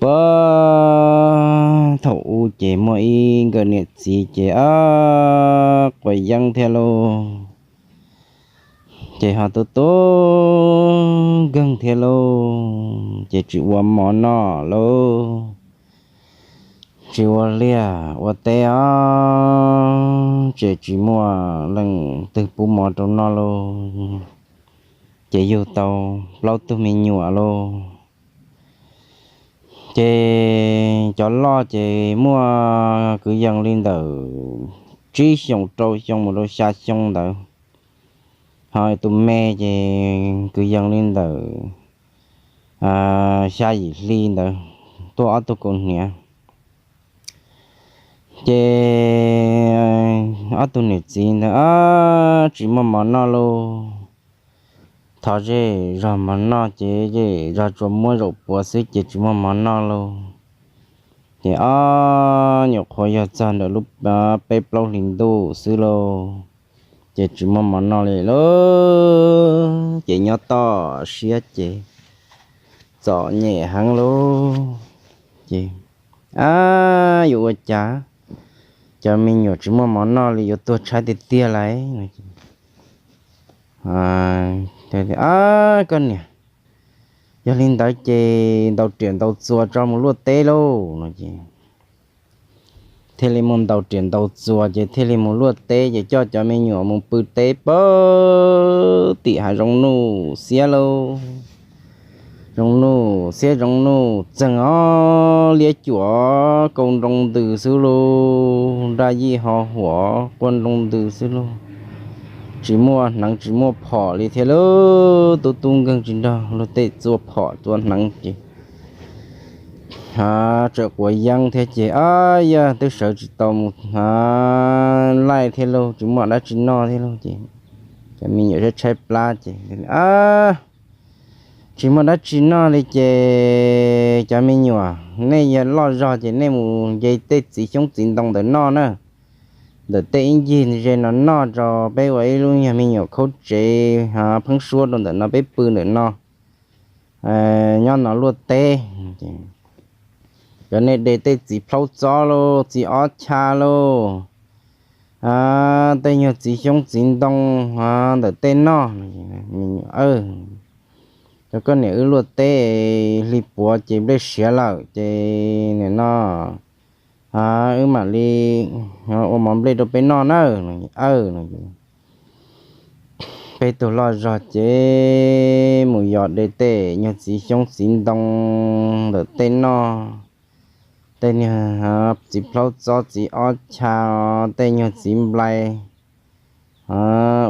Puag thaum ub ces muaj ib nkawm niam txiv ces ab quav yeeb thiab lauj, ces ho tu tu nkeeg thiab lauj, ces tsis ua mov noj lauj, tsis ua liaj ua teb os, ces tsis muaj leej twg pub mov rau noj lauj, ces yug tau plaub tug me nyuam lauj. Ces cov loj ces muaj kwv yees li ntawm tsib xyoos rau xyoo mus rau xya xyoo ntawd, ho tus me ces kwv yees li ntawm xya yim hli ntawd tuaj ob tug kaus hniav. Ces ob tug niam txiv ntawd tsis muaj mov noj lauj, thov zej zog mov noj ces zej zog tsuas muab zaum puav xwb ces tsis muaj mov noj lauj. Ces ob nyuam qhuav yog txog ntawm lub peb plaub hlis ntuj xwb lauj, ces tsis muaj mov noj li lauj, ces nyob toj siab ces txom nyem heev lauj. Ces ab yuav ua cas, cov me nyuam tsis muaj mov noj li yuav tuag tshaib tiag tiag lauj. Koj niam, yog li ntawd ces ntaus riam ntaus txuas tso mus luaj teb lauj no ces thiaj li mus ntaus riam ntaus txuas ces thiaj li mus luaj teb ces coj cov me nyuam mus pw teb pag tim hav zoov nuj xiab lauj. Zoov nuj xiab zoov nuj txeeg ob liab cuam kau nroo ntws xwb lauj, nraj yij ho huam quaj nroo ntws xwb lauj. Tsis muaj hneev tsis muaj phom li thiab lauj, tub tub nkeeg tsis nrog luag tej txua phom txua hneev ces tsawm quav yeeb thiab ces ab yog twb sawv tsis tau mus laij thiab lauj, tsis muaj dab tsi noj thiab lauj ces cov me nyuam tshaib tshaib plab ces tsis muaj dab tsi noj li ces cov me nyuam, nej yog loj zog ces nej mus nce tej txiv xyoob txiv ntoo ntawm noj na. Ntawm tej ib ncig ze no noj tso, peb ua ib lub nyuag me nyuam khaub tsev pheeb suab rau ntawm no peb pw ntawm no, nyob no luaj teb. Cov nej de tej txiv plhaub txob lauj, txiv ob cha lauj, tej nyuag txiv xyoob txiv ntoo ntawm tej noj. Cov koj niam wb luaj teb hli puav ces nplej siav lawm ces nim no wb mam li ua mov nplej rau peb noj na. Peb tug loj zog ces mus yos de tej nyuag txiv xyoob txiv ntoo ntawm tej noj, tej nyuag txiv plhaub txob txiv ob cha, tej nyuag txiv nplai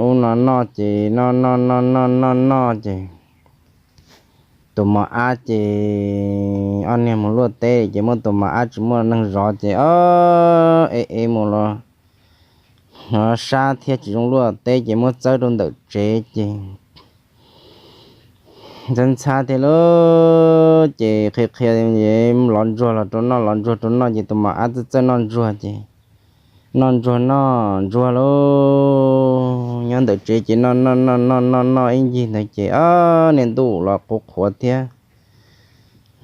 ub no noj ces noj noj noj noj noj noj ces tus mos ab ces ob niag mus luaj teb ces muab tus mos ab tsis muaj neeg zov ces ob ev ev mus los sab thiab tsis zoo luaj teb ces muab txawb rau ntawm tsev ces ntxhab ntxhab thiab lauj ces qhia qhia lov ntsuag los rau noj, lov ntsuag rau noj ces tus mos ab txawj txawj noj ntsuag ces noj ntsuag noj ntsuag lauj, nyob ntawm tsev ces noj noj noj noj noj noj ib ncig ntawd ces ob niag ntuj los qhuav qhuav thiab,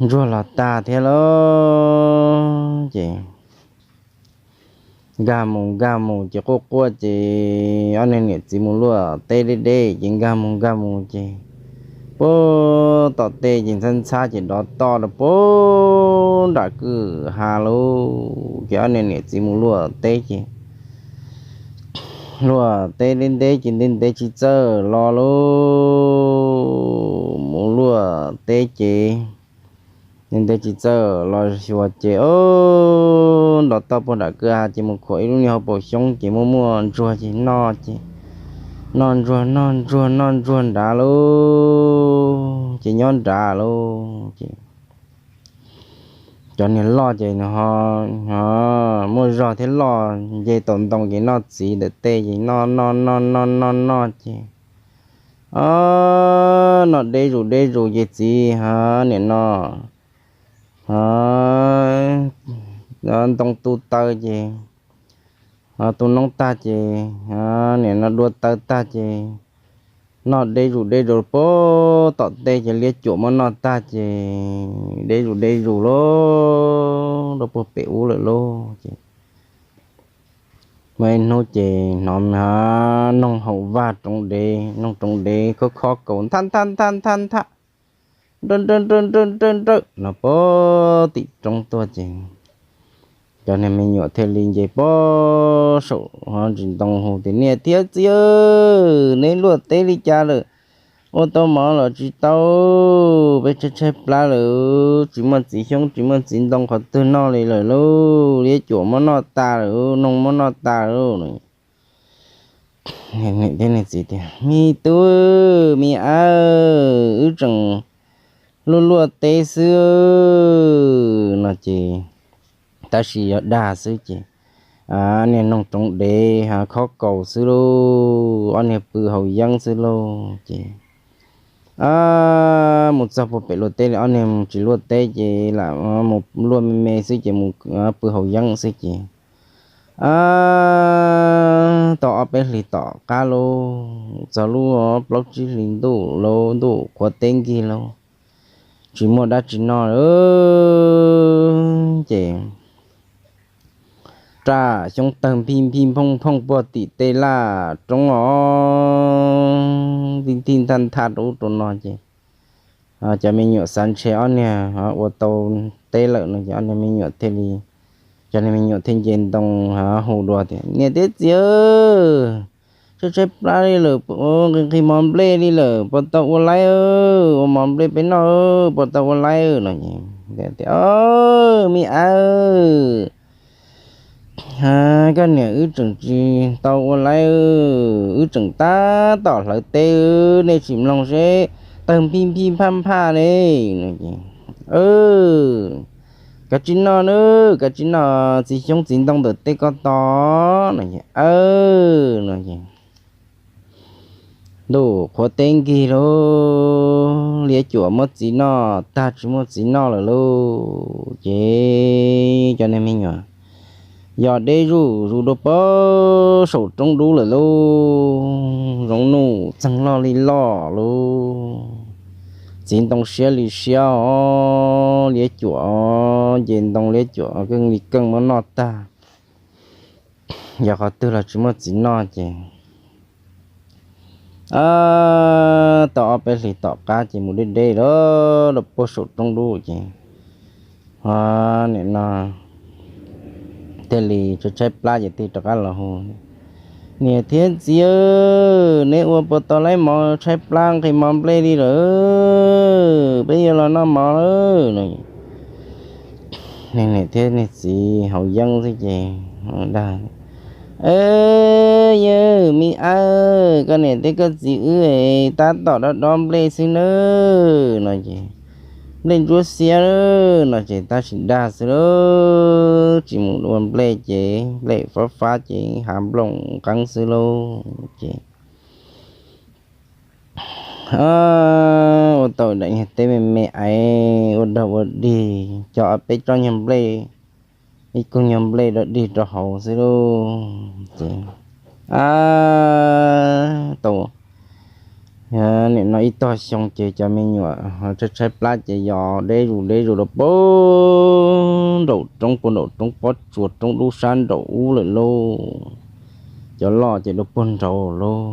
ntsuag los tag thiab lauj ces nkag mus nkag mus ces quaj quaj ces ob niag niam txiv mus luaj teb deb deb ces nkag mus nkag mus ces puag tom tej ces ntxhab ntxhab ces dov toj rau puag nram kwj ha lauj ces ob niag niam txiv mus luaj teb ces luaj teb ntev ntev ces ntev ntev tsis txawj los lauj, mus luaj teb ces ntev ntev tsis txawj los xyuas ces dov toj puag nram kwj ha ces mus khuam ib lub niag hauv paus xyoob ces muaj muaj ntsuag ces noj ces noj ntsuag noj ntsuag noj ntsuag nrad lauj ces nyob nrad lauj ces cov niag loj ces muaj zog thiab loj nce tau ntoo ces noj txiv ntawm tej ces noj noj noj noj noj noj ces noj deb zus deb zus ces txiv ho nim no ntoo tu taw ces tu noob tag ces nim no dua taw tag ces noj deb zuj deb zus pag tom tej ces liab cuam muab noj tag ces deb zuj deb zus lauj, rau puag pem ub lawm lauj ces muaj ib hnub ces hnov noog haum vaj roov dev, noog roov dev khob khob kaus nthab nthab nthab nthab nthab, nrawj nrawj nrawj nrawj nrawj nrawj no pag tim roob tuaj ces cov niag me nyuam thiaj li nce pag saum ntsis ntoo hu tias, Niam thiab txiv, neb luaj teb li cas lawm? Ua tau mov los tsis tau, peb tshaib tshaib plab lawm, tsis muaj txiv xyoob tsis muaj txiv ntoo qhov twg noj li lawm lauj, liab cuam muab noj tas lawm, noog muab noj tas lawm. Niam thiab niag txiv tias, Me tub, me av, wb tseem luaj luaj teb xwb no ces, tab sis yog dag xwb ces, niag noog roov dev khob kaus xwb lauj, ob niag pw haus yeeb xwb lauj ces mus txog puag pem luaj teb li, ob niag tsis luaj teb ces lam mus luaj me me xwb ces mus pw haus yeeb xwb ces tau ob peb hlis tom qab lauj, txog lub plaub tsib hlis ntuj lauj, ntuj qhuav teb nkig lauj, tsis muaj dab tsi noj lawm ces raj xyoob tawg nphij nphij nphooj nphooj puag tim tej laj roob os, nti nti nthaj nthaj rau ub rau no ces cov me nyuam xav ntshe ob niag ua tau teb lawm no ces ob niag me nyuam thiaj li, cov niag me nyuam thiaj nce ntoo hu dua tias, Niam thiab txiv, tshaib tshaib plab li lawm, nqhis nqhis mov nplej li lawm, puas tau ua laib? Ua mov nplej peb noj, puas tau ua laib? No ces, Me av, koj niam wb tseem tsis tau ua laib, wb tseem tab tom hlawv teb, nej tsis mloog seb tawg nphij nphij nphaj nphaj ne. No ces, Kav tsij noj na, kav tsij noj txiv xyoob txiv ntoo ntawm tej ko tos. No ces, Aw, no ces ntuj qhuav teb nkig lauj, liab cuam muab txiv noj tag tsis muaj txiv noj lawm lauj. Ces cov niag me nyuam yog deb zuj zus dua pag saum roob dub lawm lauj, zoov nuj txeeg loj li loj lauj, txiv ntoo siab li siab os, liab cuam nce ntoo liab cuam keej li keej muab noj tag, yog qhov twg los tsis muaj txiv noj ces tau ob peb hlis tom qab ces mus deb deb lawm rau puag saum roob dub ces nim no thiaj li tshaib tshaib plab ces thiaj rov qab los hu, Niam thiab txiv, neb ua puas tau laib mov, tshaib plab nqhis mov nplej li lawm, peb yuav los noj mov lawm. Niam thiab niag txiv haus yeeb xwb ces dag, Yawg me av, koj niam thiab koj txiv wb tab tom dob dob nplej xwb nawb. No ces, Nplej ntsuab xiab, no ces tab sis dag xwb lauj, tsis mus ua nplej ces nplej fab fab ces hav nplooj nqeeb xwb lauj ces ua tau daim nyuag teb me me ais ua dog ua dig, cog ob peb tsob nyuag nplej, ib koog nyuag nplej dog dig rau hauv xwb lauj ces tau nim no ib tog xyoo ces cov me nyuam tshaib tshaib plab ces yog deb zus deb zus rau puag nraum roob, puag nraum roob pob tsuas roob dub sab nraum ub lawm lauj. Cov loj ces rau puag nraud lauj,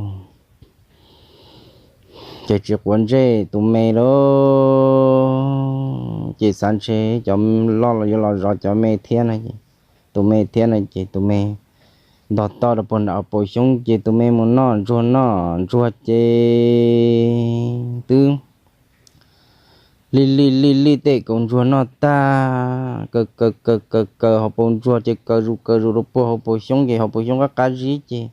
ces tsis quav ntsej tus me lauj, ces xav ntshe cov loj los yuav los zov cov me thiab no, tus me thiab no ces tus me ntog toj rau puag nram hauv paus xyoob ces tus me mus noj ntsuag noj ntsuag ces twb li li li li tej kaus ntsuag noj tag, kaws kaws kaws kaws kaws hauv paus ntsuag ces kaws zus kaws zus rau puag hauv paus xyoob ces hauv paus xyoob qab qab zib ces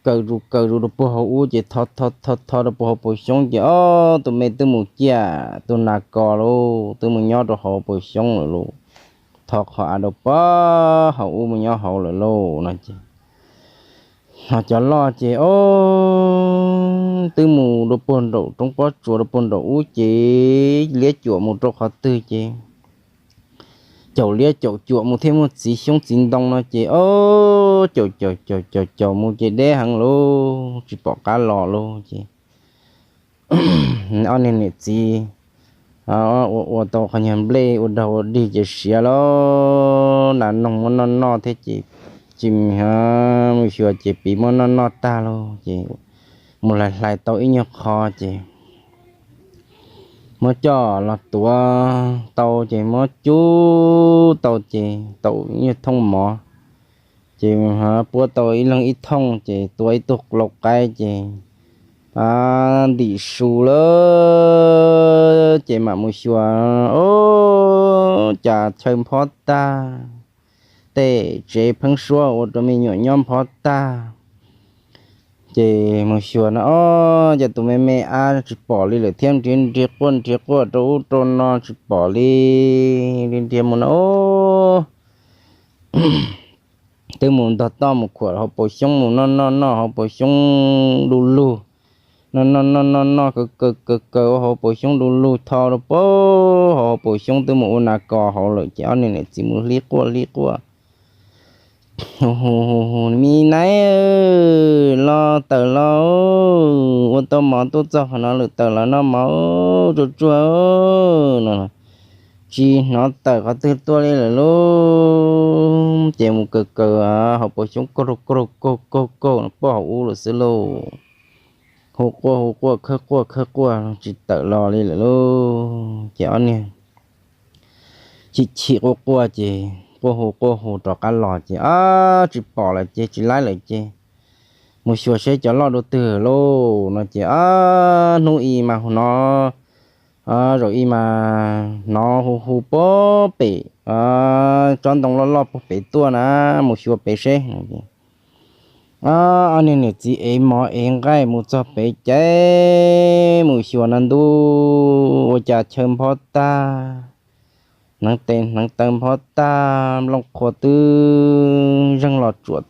kaws zus kaws zus rau puag hauv ub ces tho tho tho tho rau puag hauv paus xyoob ces ob tus me twb mus ciaj tus nas kos lauj, twb mus nyob rau hauv paus xyoob lawm lauj, tho qhov av rau puag hauv ub mus nyob hauv lawm lauj no ces, ho cov loj ces ob twb mus rau puag nraum roob pob tsuas rau puag nraum ub ces liab cuam mus rau qhov twg ces caum liab caum cuam mus thiaj muaj txiv xyoob txiv ntoo no ces ob caum caum caum caum caum mus ces deb heev lauj, tsis pom qab los lauj ces ob niag niam txiv ua ua tau qhov nyuag nplej ua dog ua dig ces siav lawm, nas noog muab noj noj thiab ces tsis mus xyuas ces piv muab noj noj tag lawm ces mus hlais hlais tau ib nyuag qho ces muab coj los tuav tau ces muab cub tau ces tau ib nyuag thooj mov ces puab tau ib leeg ib thooj ces tua ib tug lau qaib ces ntim su lawm ces mam mus xyuas, ub, cas chaw nphob tag, tej tsev pheeb suab ua rau me nyuam nyob nphob tag. Ces mus xyuas no, ob, cas tus me me ab tsis pom li lawm thiab, nrhiav nrhiav quaj nrhiav quaj rau ub rau no tsis pom li, nrhiav nrhiav mus no, twb mus ntog toj mus khuam hauv paus xyoob mus noj noj noj hauv paus xyoob du lug, noj noj noj noj noj kaw kaw kaw kaw ua hauv paus xyoob du lug tho rau pem hauv paus xyoob twb mus ua nas kos hauv lawm ces ob niag niam txiv mus hlib quaj hlib quaj, hu hu hu hu, me naiv, los tawm los, ua tau mov tuaj txog qhov no lawm, tawm los noj mov, tsuag tsuag no. Tsis hnov tawm qhov twg tuaj li lawm lauj. Ces mus kaw kaw hauv paus xyoob kaug kaug kaug kaug kaug pem hauv ub lawm xwb lauj. Hu quaj hu quaj khawb quaj khawb quaj tsis tawm los li lawm lauj. Ces ob niag chim chim quaj quaj ces quaj hu quaj hu rov qab los ces, ab, tsis pom lawm ces tsis laib lawm ces mus xyuas seb cov loj dua twg lauj no ces, ab, hnub i mas hnov, zaum i mas hnov hu hu puag pem tsob ntoo loj loj puag pem tuaj na, mus xyuas pem seb. Ob niag niam txiv ev mov ev nqaij mus txog pem ces mus xyuas no ntuj, ua cas chaw nphob tag, hneev tes hneev taw nphob tag, nplooj qhuav twb zeeg los tsuam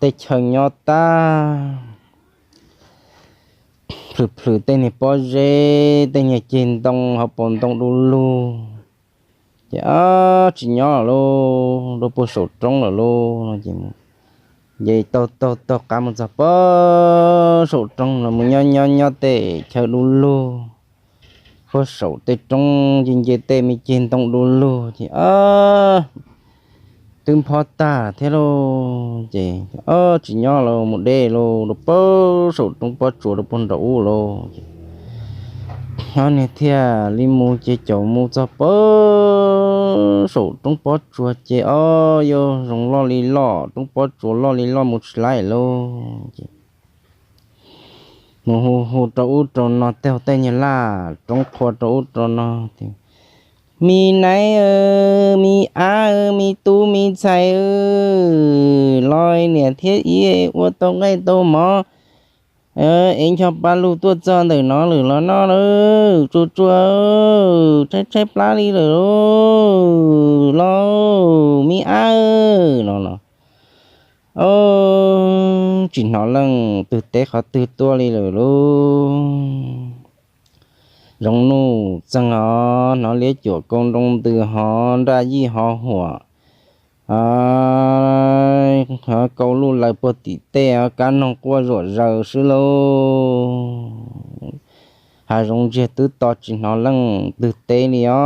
tej chaw nyob tag, plhws plhws tej niag pob zeb tej niag ceg ntoo hauv paus ntoo du lug. Ces, ab, tsis nyob lawm lauj, dua puag saum roob lawm lauj no ces nce taug taug taug qab mus txog puag saum roob no mus nyob nyob nyob tej chaw du lug puag saum tej roob ces nce tej me ceg ntoo du lug ces, ab, twb nphob tag thiab lauj ces, ab, tsis nyob lawm, mus deb lauj, rau puag saum roob pob tsuas rau puag nraum ub lauj ces ob niag thiaj li mus ces caum mus txog puag saum roob pob tsuas ces, ob, yog zoov loj li loj, roob pob tsuas loj li loj mus tsis laib lauj ces mus hu hu rau ub rau no tej, tej nyuag laj roob qhua rau ub rau no tias, me naiv, me ab, me tub me ntxhais, los niam thiab txiv ua tau nqaij tau mov, es ncho pa lug tuaj txog ntawm no lawm los noj lawm, tsuag tsuag, tshaib tshaib plab li lawm lauj, los me ab no los, ob, tsis hnov leej twg teb qhov twg tuaj li lawm lauj. Zoov nuj txeeg hov, hnov liab cuam kau nroo ntws hov, nraj yij hov huam, kau luj laws puag tim tej, kab noog quaj zuam zaws xwb lauj. Hav zoov ntsiag twb to tsis hnov leej twg teb li os.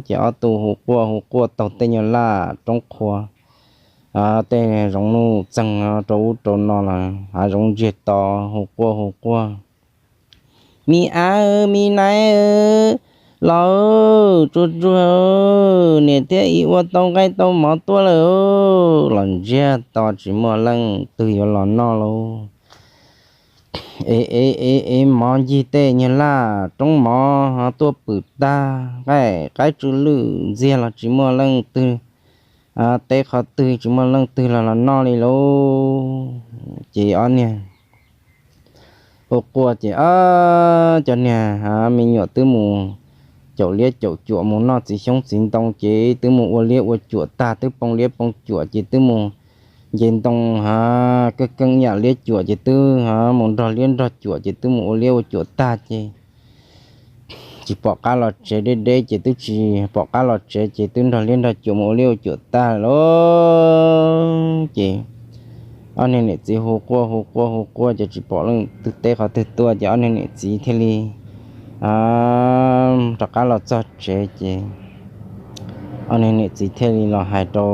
Ces ob tug hu quaj hu quaj taug tej nyuag laj roob qhua, tej zoov nuj txeeg rau ub rau no los hav zoov ntsiag to hu quaj hu quaj, me ab, me naiv, los, tsuag tsuag, niam thiab txiv ua tau nqaij tau mov tuaj lawm, los ntsiag to tsis muaj leej twg yuav los noj lauj. Ev ev ev ev mov ncig tej nyuag laj roob mov ho tuaj pwm tag, nqaij qaib tsw lwj ntxiag los tsis muaj leej twg teb qhov twg, tsis muaj leej twg los los noj li lauj. Ces ob niag ua quaj ces, ab, cov niag me nyuam twb mus caum liab caum cuam mus noj txiv xyoob txiv ntoo ces twb mus ua liab ua cuam tag, twb poo liab poo cuam ces twb mus nce ntoo, keej keej yam liab cuam ces twb mus nrog liab nrog cuam ces twb mus ua liab ua cuam tag ces tsis pom qab los tsev, deb deb ces twb tsis pom qab los tsev ces twb nrog liab nrog cuam mus ua liab ua cuam tag lauj. Ces ob niag niam txiv hu quaj hu quaj hu quaj ces tsis pom leej twg teb qhov twg tuaj ces ob niag niam txiv thiaj li rov qab los txog tsev ces ob niag niam txiv thiaj li los hais rau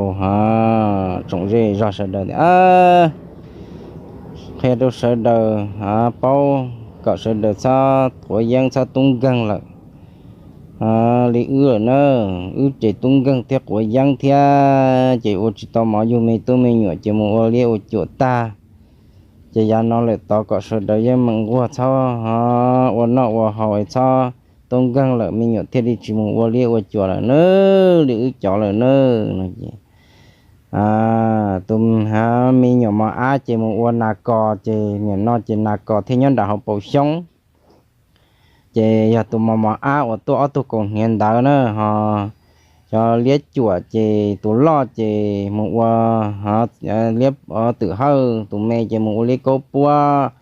tsoom zej zog sawv daws tias, qhia rau sawv daws paub kom sawv daws txhob quav yeeb txhob tub nkeeg lawm li wb lawm na. Wb ces tub nkeeg thiab quav yeeb thiab ces ua tsis tau mov yug me tub me nyuam ces mus ua liab ua cuam tag. Ces yav no lawm tod kom sawv daws yeej meem nquag txhob ua noj ua haus es txhob tub nkeeg lawm me nyuam thiaj li tsis mus ua liab ua cuam lawm na, li wb cov lawm na. No ces tus me nyuam mos ab ces mus ua nas kos ces nim no ces nas kos thiaj nyob nram hauv paus xyoob. Ces yog tus mos mos ab uas tuaj ob tug kaus hniav ntawd na ho, cov liab cuam ces tus loj ces mus ua liab twm hawj, tus me ces mus ua liab kaub puab,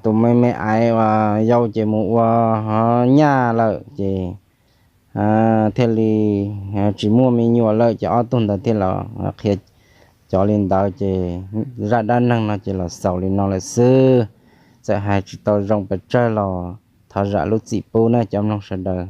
tus me me aiv uas yau ces mus ua nyaj lawm ces thiaj li tsis muaj me nyuam lawm ces ob tug ntawd thiaj los qhia cov li ntawd ces zaj dab neeg no ces los xaus li no lawm xwb. Txawm hais tsis tau zoo pes tsawg los thov zam lub txim pub na cov mloog sawv daws.